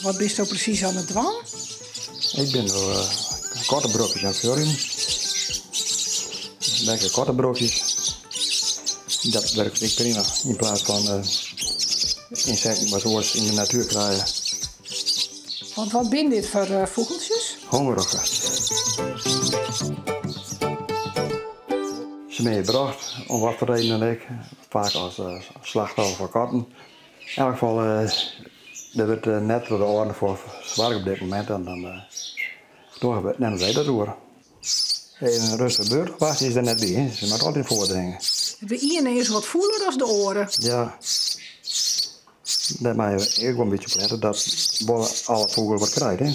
Wat bisto presys oan it dwaan? Ik bin no kattebrokjes oan it fuorjen. Lekker kattebrokjes. Dat wurket ek prima yn plaats fan ynsekten wat oars yn de natuer krije. Want wat binne dit foar fûgeltsjes? Hongerige. Se binne hjir brocht, om wat foar reden dan ek. Faak as slachtoffer fan katten. Yn elk gefal, der wurdt net troch de âlden foar soarge op dit momint en dan dogge we, nimme wy dat oer. Even in rêstige beurt ôfwachtsje is der net by, hè. Se moat altyd foardringe. De iene is wat fûler as de oare. Ja. Dêr moatte je ek wol in bytsje op lette dat wol alle fûgels wat krijt, hè.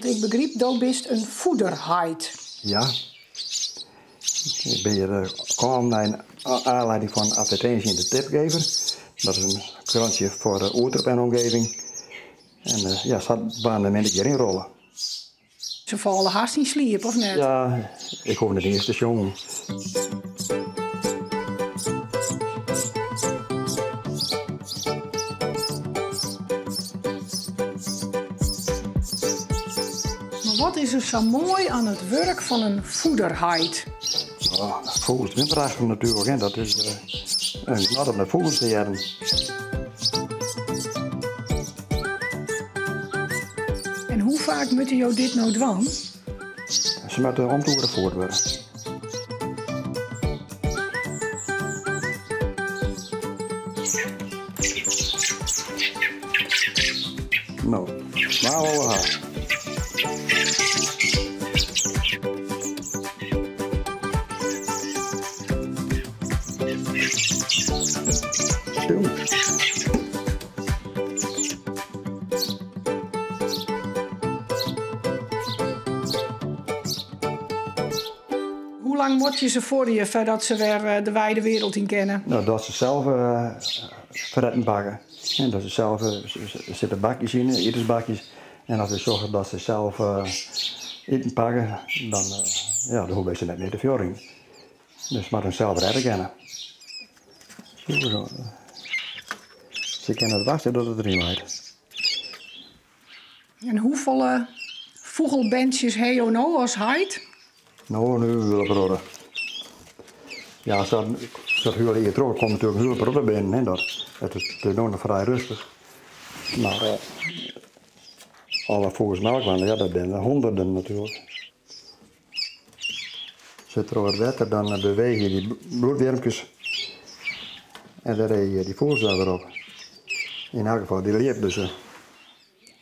Ik begryp, do bist in voederheit. Ja. Ik bin hjir kaam nei oanlieding fan in advertinsje yn de Tipgever. Dat is in krantsje foar Oerterp en omgeving. En ja, sadwaande bin ik hjir ynrolle. Se falle hast yn sliep, of net? Ja, ik hoech net iens te sjongen. Mar wat is der sa moai oan it wurk fan in voederheit? Oh, fûgels binne prachtich natuerlik, hè. Dat is in genot om nei fûgels te hearren. En hoe faak moatte jo dit no dwaan? Se moatte om 't oere fierd wurde. No, wa wolle ha? Hoe lang moat je se fuorje foardat se wer de wijde wereld yn kinne? No, dat se sels fretten pakke. En dat se sels, der sitte bakjes yn, itensbakjes. En as we sjogge dat se sels iten pakke, dan, ja, dan hoege wy se net mear te fuorjen. Dus se moatte himsels rêde kinne. Se kinne net wachtsje dat it deryn leit. En hoefolle fûgelberntsjes ha jo no as heit? No, in hiele protte. Ja, sa't hiele jier troch komt natuerlik in hiele protte binnen. Hè. Dat, it is no noch frij rêstich. Mar eh, alle fûgels mei-elkoar, ja, dat binne hûnderten natuerlik. Sit troch it wetter, dan bewege dy bloedwjirmkes en dêr reagearje dy fûgels dan wer op. Yn elk gefal dy ljip dus.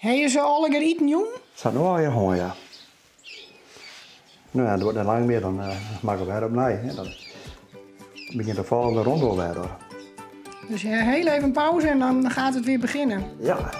Ha je se allegear iten jûn? Se ha no allegear hân, ja. No ja, it duorret net lang mear, dan moat ik wer opnij. Hè. Dan begjint de folgjende ronde wol wer. Dus je heel even pauze en dan gaat het weer beginnen. Ja.